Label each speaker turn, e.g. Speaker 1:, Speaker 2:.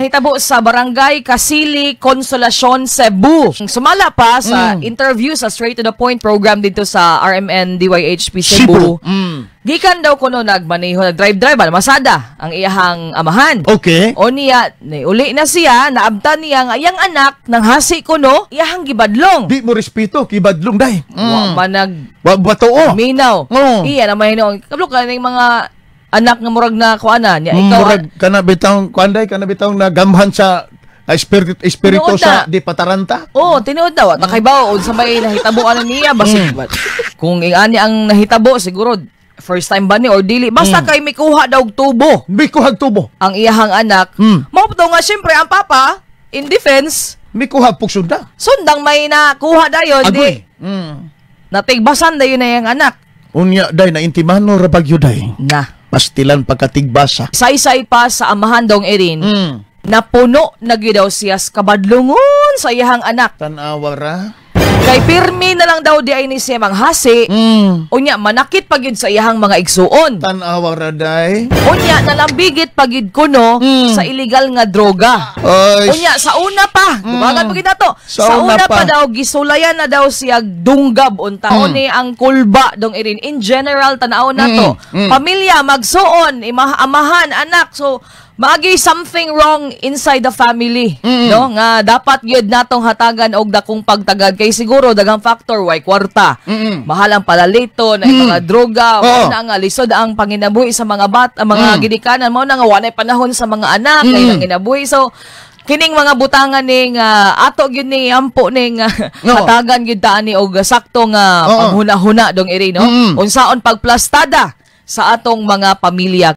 Speaker 1: Hitabo sa Barangay Kasili, Consolacion, Cebu. Sumala pa sa interview sa Straight to the Point program dito sa RMN DYHP Cebu. Gikan daw kuno nagmaneho, nag-drive-drive ba, masada ang iyahang amahan. O niya, ni uli na siya, naabtan niya nga iyang anak nang hasi kuno, iyahang gibadlong.
Speaker 2: Di mo respeto, kibadlong day.
Speaker 1: Wa man nag
Speaker 2: Wa bato.
Speaker 1: minaw. Iya na may hinuon. Kablo ka ning mga anak nga murag na kuana niya ikaw.
Speaker 2: Murag kana bitawng kuan day, kana bitawng nagamhan sa espiritu espiritu
Speaker 1: Tinuod
Speaker 2: sa
Speaker 1: na.
Speaker 2: di pataranta.
Speaker 1: Oh, tinuod daw. Ta kay bawo unsa may nahitabuan na niya basig kung ingani ang nahitabo, siguro first time ba ni or dili, basta kay mikuha daw og tubo
Speaker 2: Mikuhag tubo.
Speaker 1: Ang iyahang anak. Mao to nga syempre ang papa, in defense,
Speaker 2: Mikuhag pugsunda.
Speaker 1: Sundang may nakuha dayon di
Speaker 2: Agoy.
Speaker 1: Natigbasan dayon na iyang anak.
Speaker 2: Unya day na intimano ra bagyo day.
Speaker 1: Na.
Speaker 2: Pastilan pagkatigbasa.
Speaker 1: Saysay pa sa amahan, dong Erin, napuno na gyud daw siya sa kabadlungon sa iyahang anak.
Speaker 2: Tan-awa ra.
Speaker 1: Kay pirmi na lang daw di ay ni siya manghasi. Unya manakit pa gyud sa iyahang mga igsuon.
Speaker 2: Tan-awa ra day.
Speaker 1: Unya nalambigit pa gyud kuno sa iligal nga droga.
Speaker 2: Ay,
Speaker 1: Unya sa una pa, dumagan pa gyud nato.
Speaker 2: Sa
Speaker 1: Sa
Speaker 2: una
Speaker 1: una pa
Speaker 2: pa.
Speaker 1: Daw gisulayan na daw siya dunggab unta. Ni ang kulba, dong Erin. In general, tan-aw nato. Pamilya, magsuon, amahan, anak. So maagi something wrong inside the family, no, nga dapat gyud natong hatagan og dakong pagtagad kay siguro daghang factor, way kwarta. Mahal ang palalito na mga droga, mao na nga lisod ang panginabuhi sa mga bat, ang mga gidikanan, mao na nga walay panahon sa mga anak kay nanginabuhi. So kining mga butangan ning ato gyud ni ampo ning hatagan gyud ta ani og sakto nga panghuna-huna, dong Erin, no? Unsaon pagplastada sa atong mga pamilya.